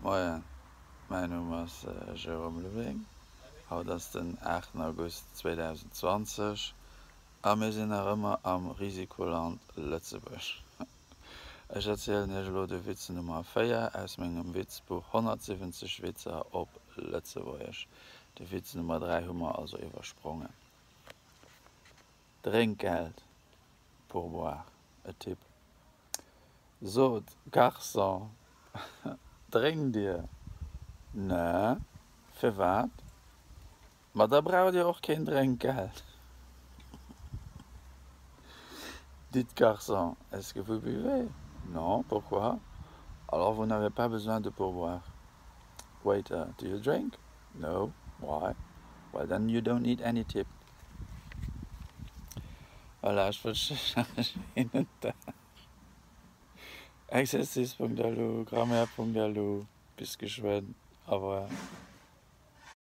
Moien, mäin Numm ass Jérôme Leving. Haut ass den 8 August 2020 a mir sinn nach ëmmer am Risikoland Lëtzebuerg. Ech erzielen iech elo de Witz Nummer 4 aus mengem Witzbuch 170 Witzer op Lëtzebuergesch. De Witz Nummer 3 hu mer also iwwersprongen. Drénkgeld, Pourboire, e Typ sot, Garçon, drénkt Dir? Ne, firwat? Ma da braucht Dir och keen Drénkgeld. Dites, garçon, est-ce que vous buvez? Non, pourquoi? Alors vous n'avez pas besoin de pourboire. Waiter, do you drink? No, why? Well, then you don't need any tip. Voilà, ech wënschen iech nach e schéinen Dag. Exercice.lu, Grammaire.lu, bis geschwënn, au revoir.